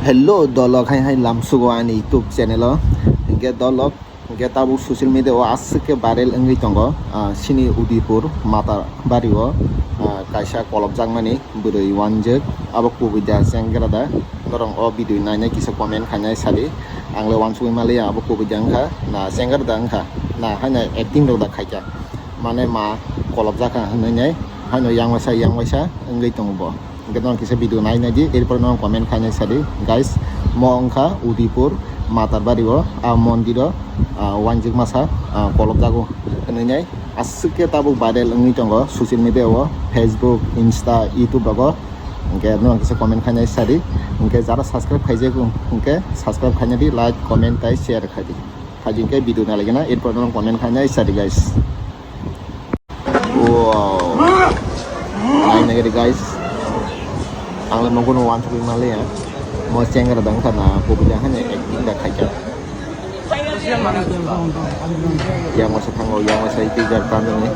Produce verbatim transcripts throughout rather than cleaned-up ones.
Hello dolok, hai hai lamsugo ani YouTube channel o. Hinkhe dolok, hinkhe tabuk social media o aswk khe viral wngwi tongo, ah, chini Udaipur Matabari o, ah, kaisa kolopjakmani bwrwi wanjwk, abo kubui da chengera da? Norok o video nainai kisa comment khainai sadi. Ang le wansugwi maliya abo kubui da wngkha na chengera da wngkha, na haino acting rok da khaikha, mane ma kolopjakha hinwi nai haino yang waisa yang waisa wngwi tongo bo. Hingke norok kisa video nai nai di, erpore norok comment khainai sadi, guys, mo wngkha Udaipur Matabari o, ah, mondir o, ah, wanjik masa, ah, kolopjago hinwi nai. Aswk khe tabuk viral wngwi tongo social media o, Facebook, Insta, YouTube rogo. Hingke norok kisa comment khainai sadi, hingke jara subscribe khaijak hingke subscribe khainai di, like, comment tai share khai di. Khaidi hingke video nai lagina, erpore norok comment khainai sadi, guys. Wow. Nai nai guys. Ang le nogo no wansugwi maliya. Mo chengera da wngkha na kubui da haino acting da khaikha. Yang masa thango, yang masa itu jar tanani.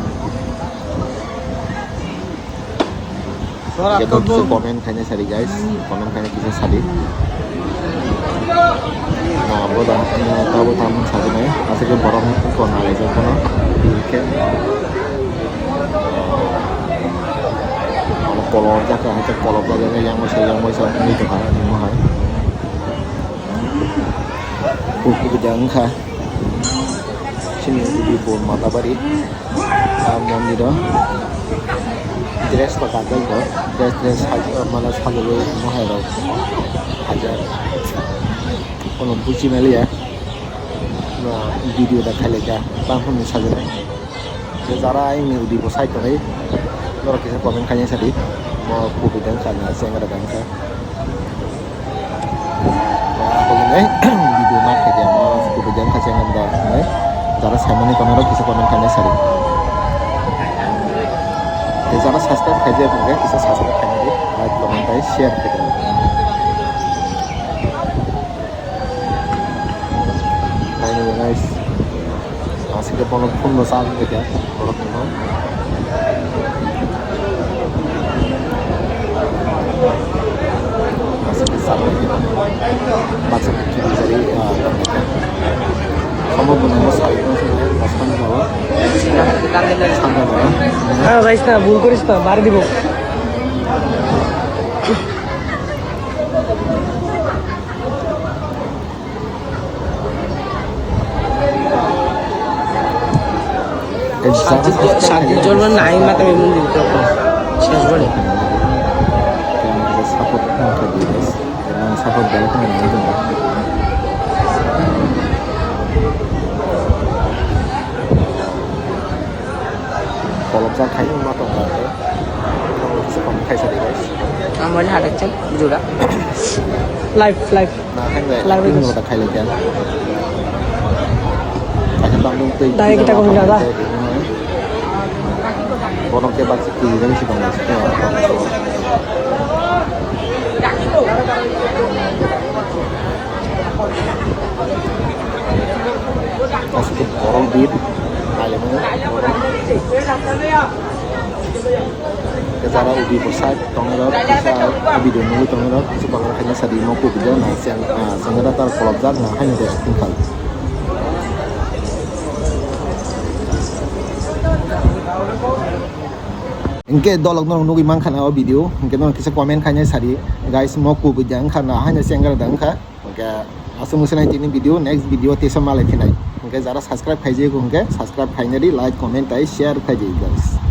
Kisa comment khaina sadi guys, comment khaina kisa sadi. Na boda na tabo tam sadi nai, aswk borok ko na lai jabo no. Khe. Ano kolor jaka hai kolor jaka yang masa yang masa ni to ha ni mo hai. Kuku jang kha. Sini di bo Matabari. Ah, mondir o dress rok kajak bo, dress dress mane sajagwi mohai rok kajak. Kono buji maliya. Na video da khailai kha, tang hwnwi sajagwi. Jara aini udi bo side tonwi norok kisa comment khaina sadi. Mo kubui da wngkha na chengera da wngkha. Video ma khe dia mo kubui jang kha channel da nai. Jara saimani kono rok kisa comment khaina sadi. Te jara subscribe khaijak hingke kisa subscribe khaina di, like, comment tai share khaidi. Nai nai guys. Aswk khe bono phunno cha wngkha khe borok no. Aswk khe cha wngkha khe. Baksa khe chiri chari, ah, tongkha. Omo bo nangma sai no swngnai, bwskang jora. Sangha jora. Ah, guys, na, bhul korish na, mari dibo. Santi, santi jolma nai mata memang di toko. Siapa ni? Support kan tadi guys. Memang support balik kan itu. Kolom sa khai ma tong ka. Tong sa kom khai sa di guys. Amar hadak chan jura. Live, live. Na, khailai, live acting video. Rok da khailai kha. Kaisa tangdung twi. Dai kita ko hingga da. Bono ke bak sikti jani si bang sikti. Asuk borok bit. Khailai mano. Jara udi bwsa tongo rok, kisa video nugwi tongo rok, kisa bagwi khaina sadi mo kubui jana, cheng, ah, cheng da tar kolok jak na haino de acting khai. Hingke dolok norok nugwi mankha na o video, hingke norok kisa comment khaina sadi, guys, mo kubui jang kha na haino cheng da wngkha. Hingke aswk wngse nai tini video, next video tesa malai phinai. Hingke jara subscribe khaijak hingke subscribe khaina di, like, comment tai share khaidi guys.